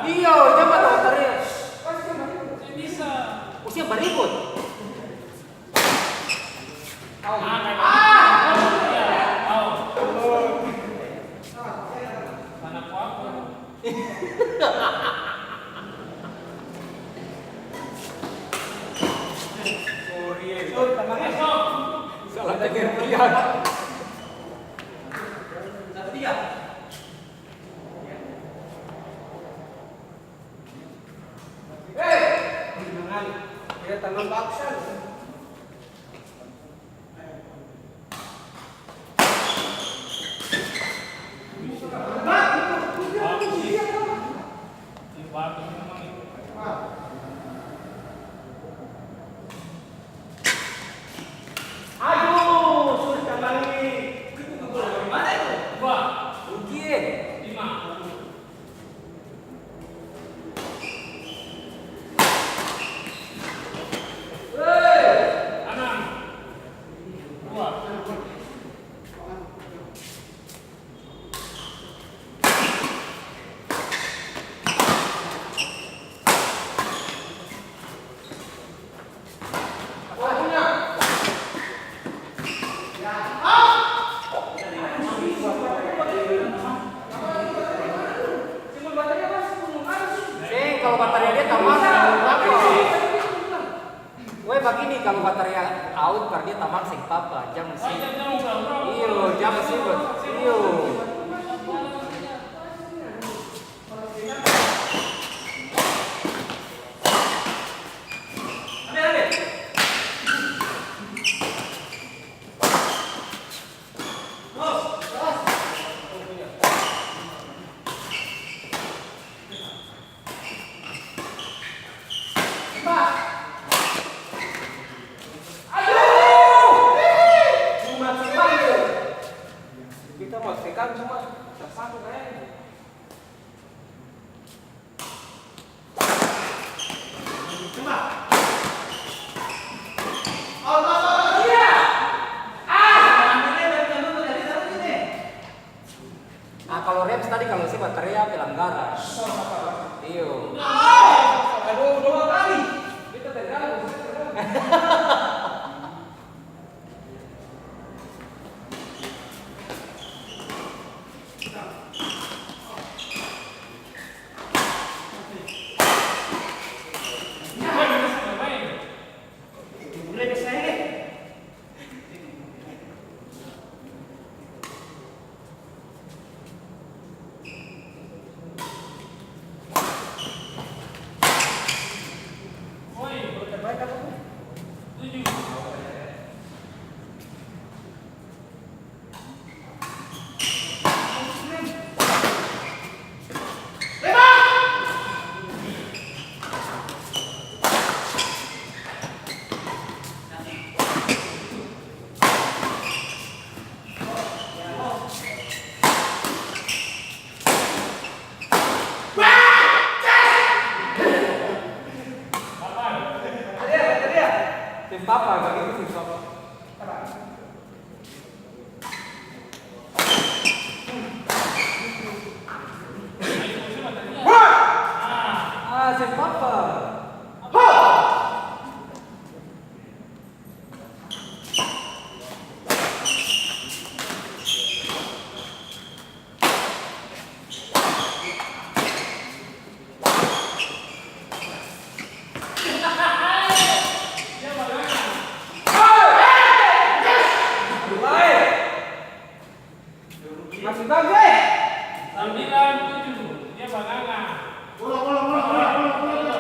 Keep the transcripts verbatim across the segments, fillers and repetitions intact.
Iyo, jang bawa tarea. Usia baribut. Salah pikir dia. Hei, dia tangan bagus kan? Aduh, sulit kembali. Itu gol dari mana itu? Dua. Rugi, eh. Lima. Seng, kalo bataria dia tamang, seng papa. Weh, bagini, kalo bataria out, par dia tamang, seng papa, jang sibuk. Iyo, jang sibuk. Iyo. Kita mau tekan cuma tersangkut aja. Ah, kalau rems tadi, kalau si bataria pelanggaran. Iyo. Aduh, dua kali. Kita terganggu, kita terganggu. Seng papa, bagitu seng papa. Ah, seng papa. Masih bagus, eh? Sambilan tujuh, dia baganga. Bola, bola, bola, bola, bola, bola.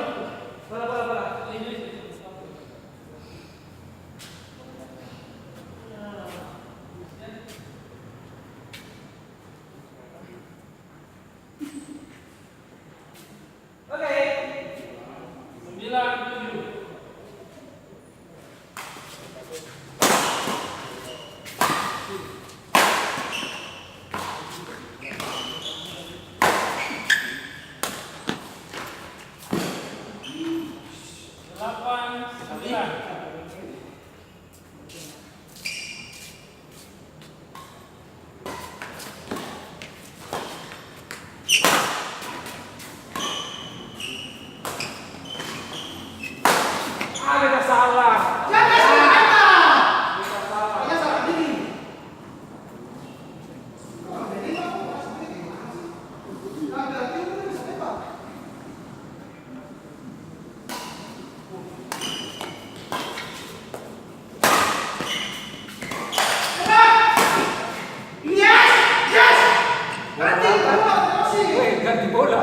Ah, beta salah. Siapa yang salah? Beta. Beta salah. Beta salah diri. Weh, ganti bola.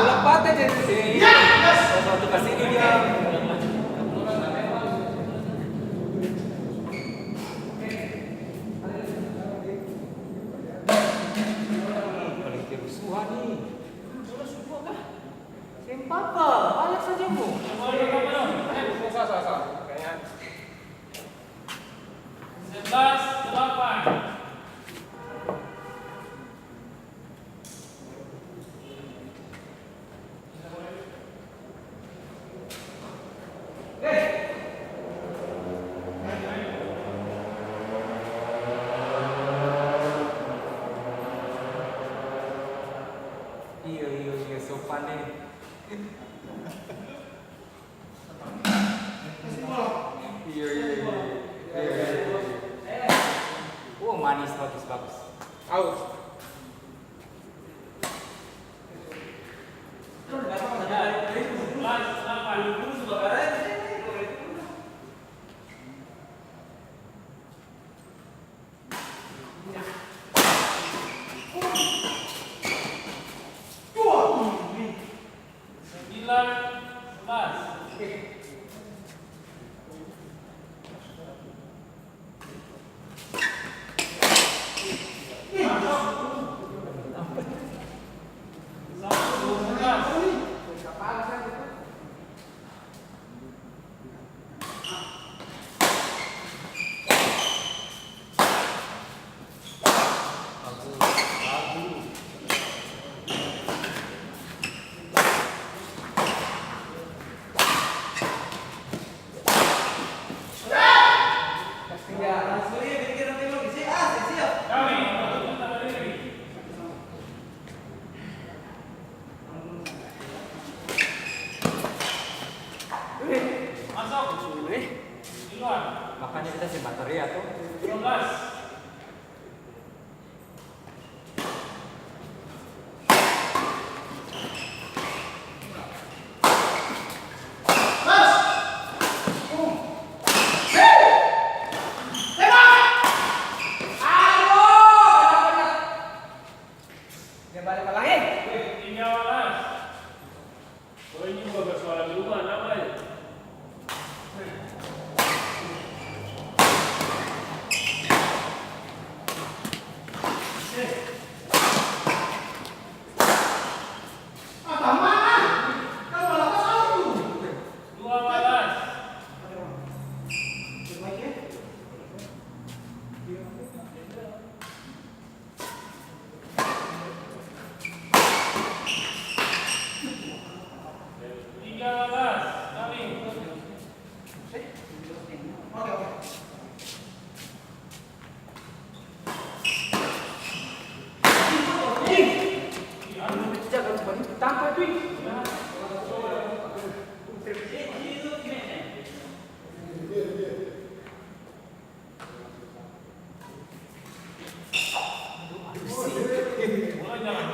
Bola patah jadi si. Satu kasih dia. Paling kerusuhan nih. Seng papa, bale saja mo. Sebelas delapan. Iyo, iyo, iyo, sopan e. Iyo, iyo, iyo. Iyo, iyo, iyo. Oh, manis, bagus, bagus. Out. Sembilan sebelas. Makanya kita seng batarea to.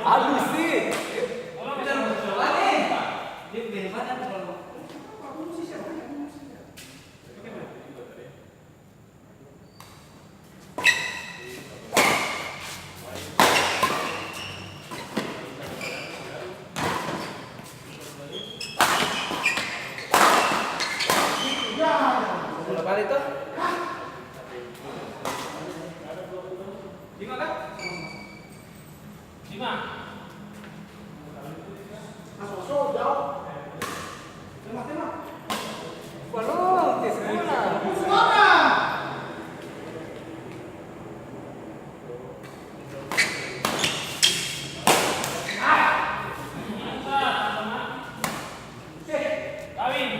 Aduh, sih. Bola bale to. Lima ka? Lima. Balong, tes bola. Kawin.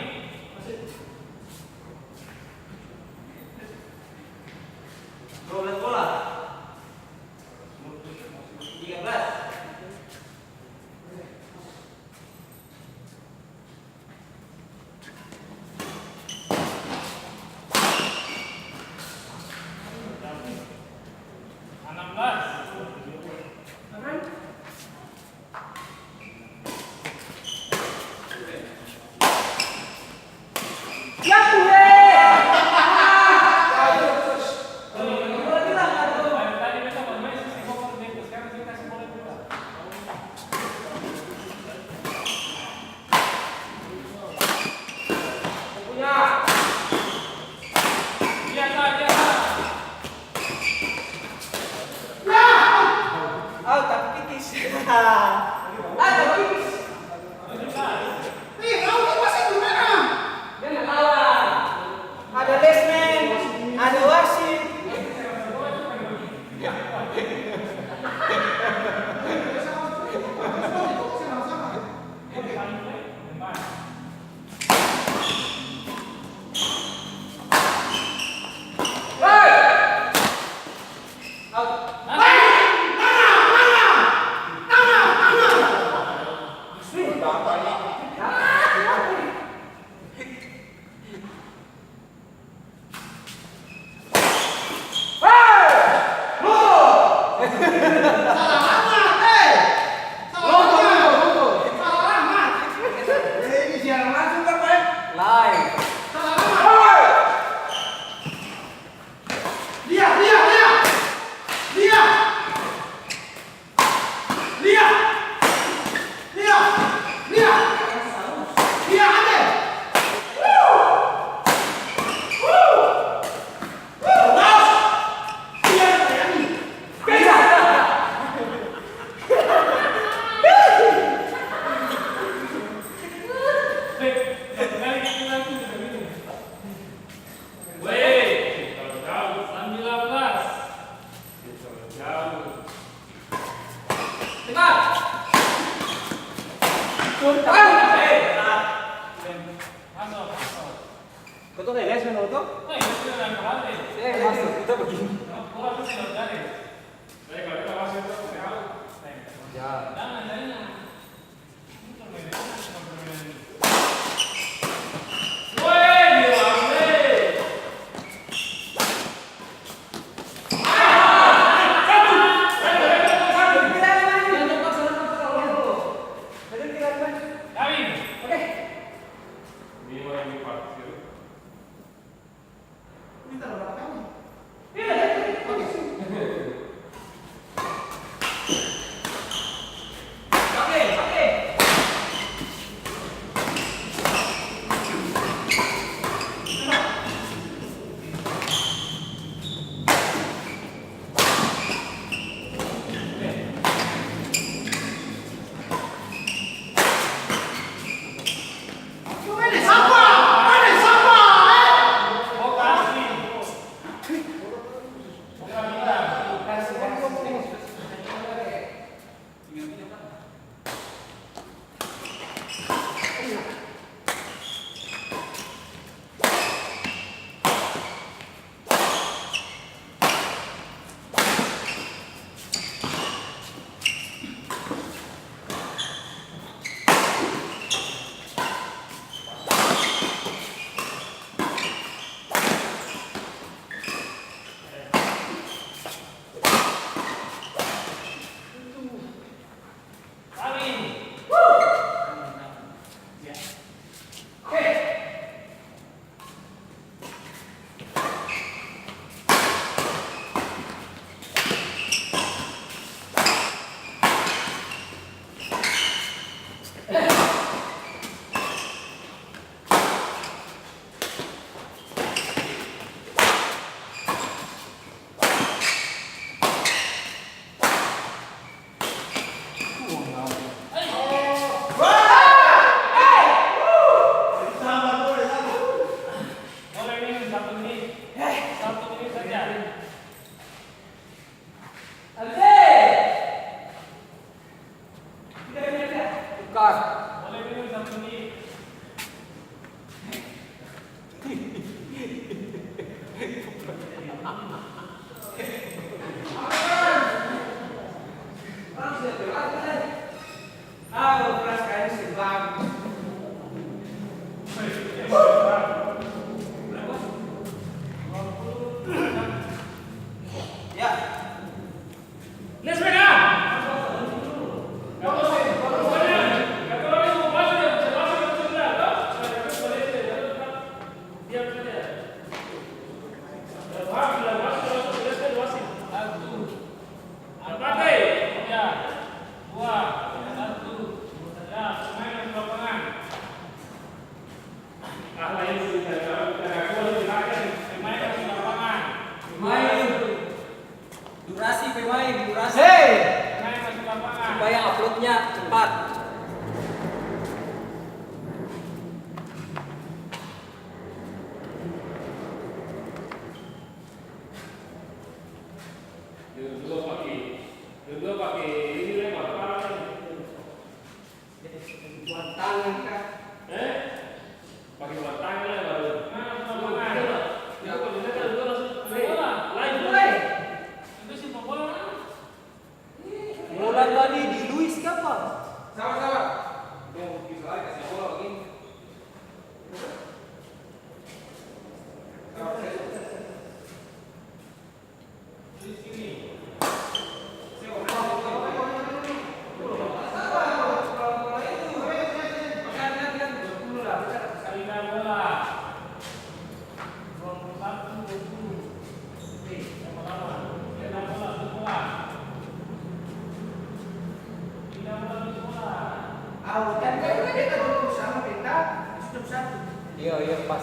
Iya, iya, pas.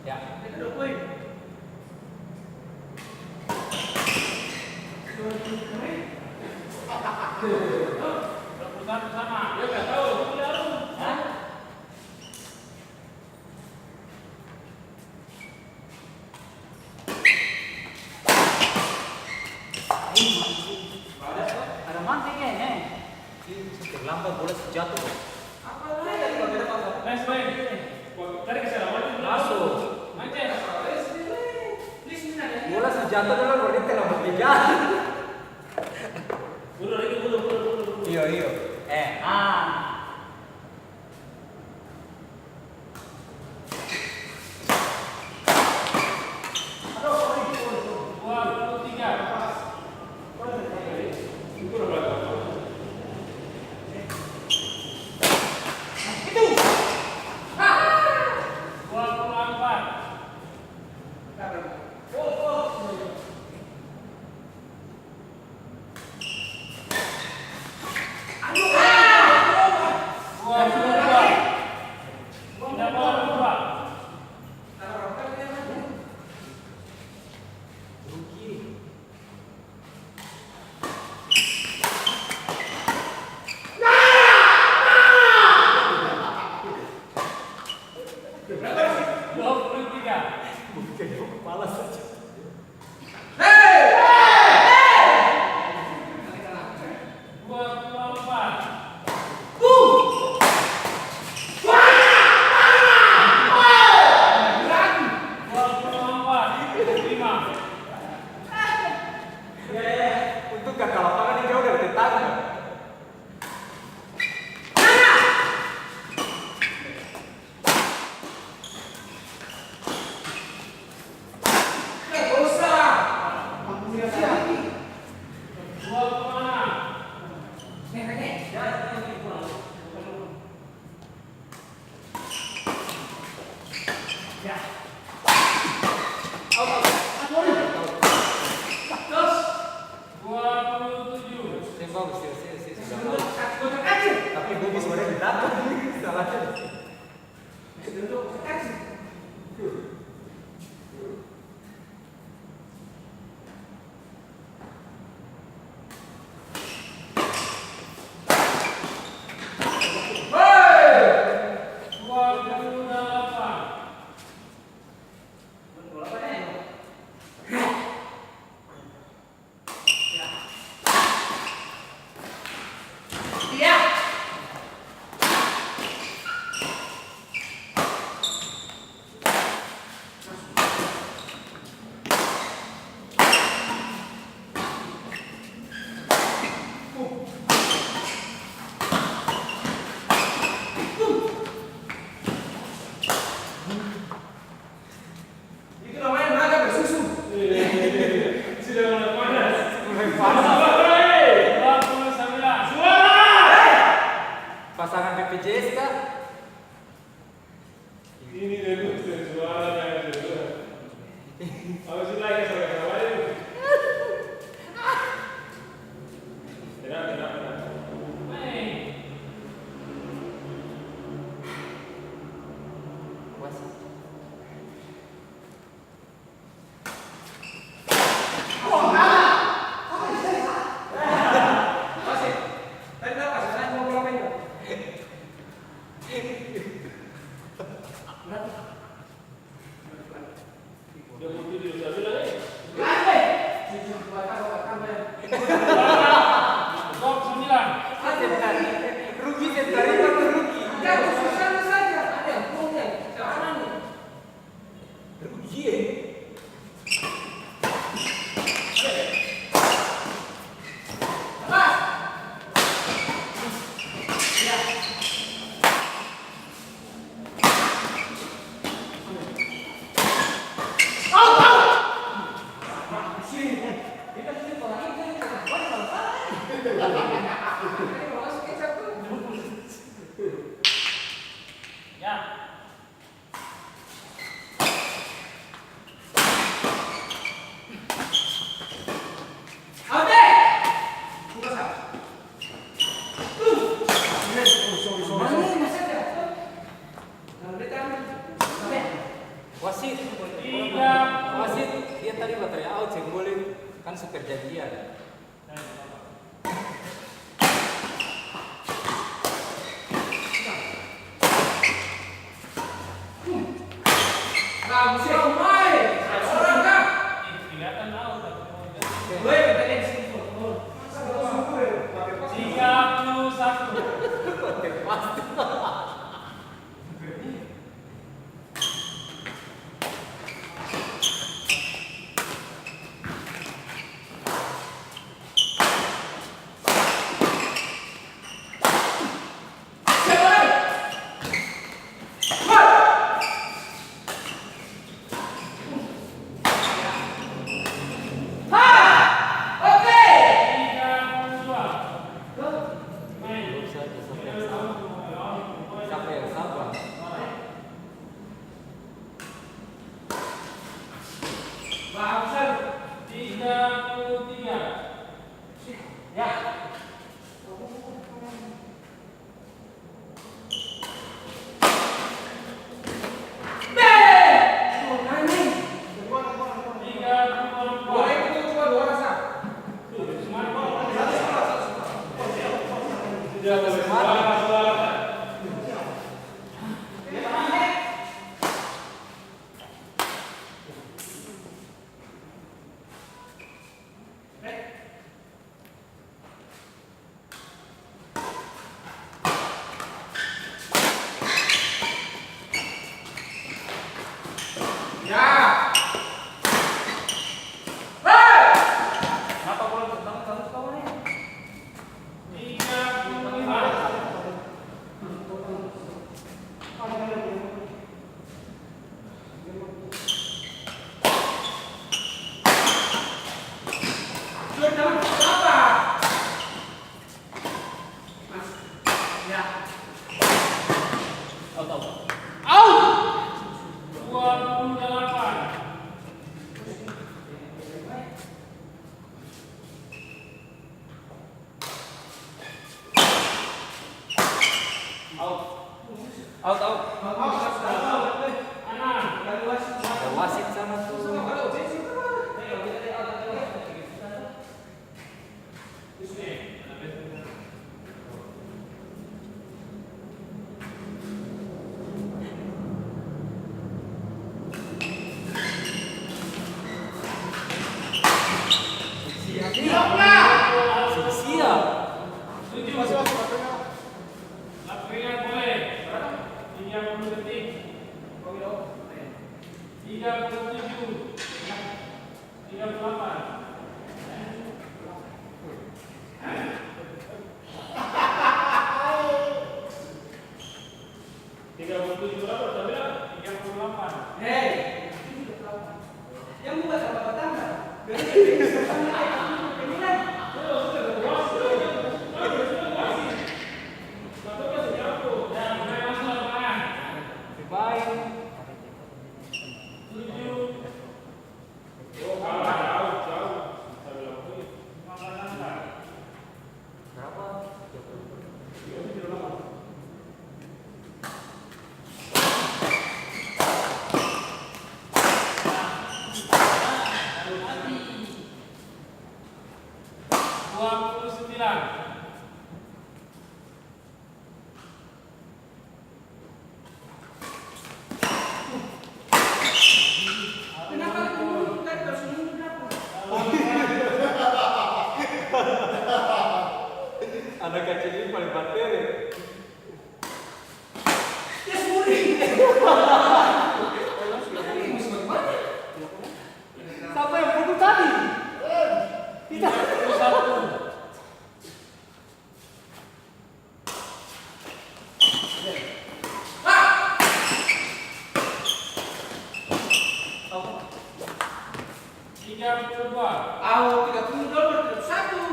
Ya. Hah? Ada manteng, eh, eh. Ih, terlambat bola su jatuh, bro. Apa lagi tadi kalau beta pasang? Nice, nice. Tadi kasih lawan itu. Masuk. Mancing. Bola su jatuh dulu, baru dia terlambat dia jatuh. Mundur lagi, mundur, mundur, mundur, mundur. Iyo, iyo. Eh, ah. Kepala saja. Untung kata lapangan ini jauh dari tetangga. Tapi Bobby suaranya di belakang. Salahnya. Itu namanya naga bersusu. Sudah mulai panas. Sudah mulai panas. Suara! Pasangan B P J S kah? Ini deh, tuh, suara yang kedua. Apa sih lagi, salah-salah ini? Tenang, tenang, tenang. Rugi sentari atau rugi? Rugi, eh. Wasit, wasit, dia tadi batarea out, seng boleh, kan su perjanjian. Out, out. Ada wasit sana tuh. Siap. Siap. Laporan boleh. Tiga puluh detik. Tiga puluh tujuh. Tiga puluh delapan. Tiga puluh tujuh berapa? Tiga puluh delapan. Hei, yang buat tambah-tambah. Dua puluh sembilan. Anak kacil ini paling batere. Sapa yang pukul tadi? Tidak. Tiga puluh dua. Au, tiga puluh dua, tiga puluh satu.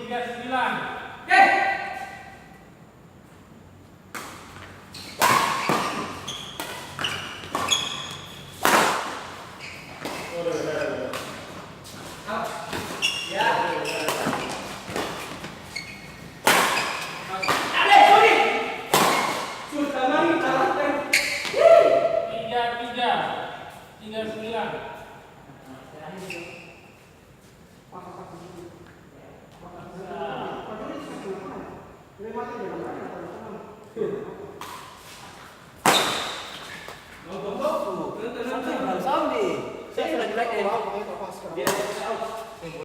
Tiga sembilan. Sampai, sampai. Saya sudah jelek, eh.